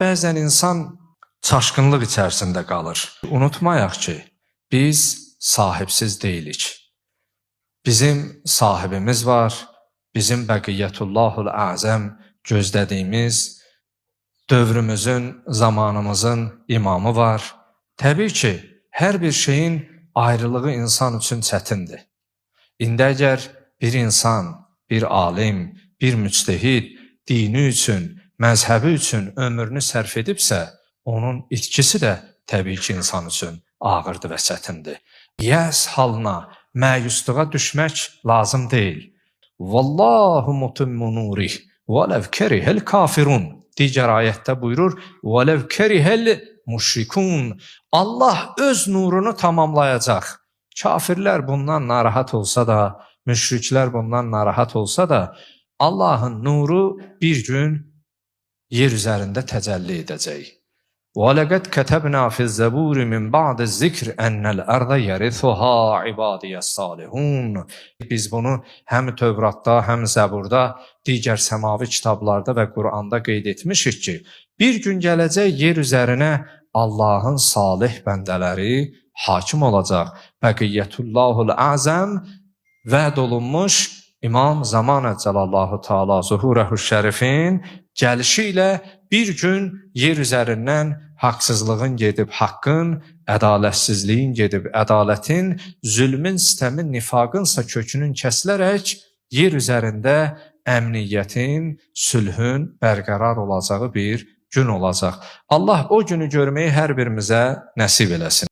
Bəzən insan çaşqınlıq içərisində qalır. Unutmayaq ki, biz sahibsiz deyilik. Bizim sahibimiz var, bizim Bəqiyyətullahul Əzəm gözlədiyimiz dövrümüzün, zamanımızın imamı var. Təbii ki, hər bir şeyin ayrılığı insan üçün çətindir. İndi əgər bir insan, bir alim, bir müctehid dini üçün, məzhəbi üçün ömrünü sərf edibsə, onun itkisi də təbii ki, insan üçün ağırdır və çətindir. Yəs halına, məyusluğa düşmək lazım deyil. Vallahu mutimmu nurih vələv kerihel kafirun. Digər ayətdə buyurur: "Vələv kerihel müşrikun." Allah öz nurunu tamamlayacaq. Kafirlər bundan narahat olsa da, müşriklər bundan narahat olsa da, Allahın nuru bir gün yer üzərində təcəlli edəcək. وَلَقَدْ كَتَبْنَا فِي الزَّبُورِ مِنْ بَعْدِ الذِّكْرِ أَنَّ الْأَرْضَ يَرِثُهَا عِبَادِيَ الصَّالِحُونَ. Biz bunu həm Tövratda, həm Zəburda, digər səmavi kitablarda və Quranda qeyd etmişik ki, bir gün gələcək yer üzərinə Allahın salih bəndələri hakim olacaq. Bəqiyyətullahul Əzəm vəd olunmuş İmam Zaman Əcəlallahu Teala zuhurehu şərifin gəlişi ilə bir gün yer üzərindən haqsızlığın gedib haqqın, ədalətsizliyin gedib ədalətin, zülmün, sitəmin, nifaqınsa kökünün kəsilərək yer üzərində əmniyyətin, sülhün bərqərar olacağı bir gün olacaq. Allah o günü görməyi hər birimizə nəsib eləsin.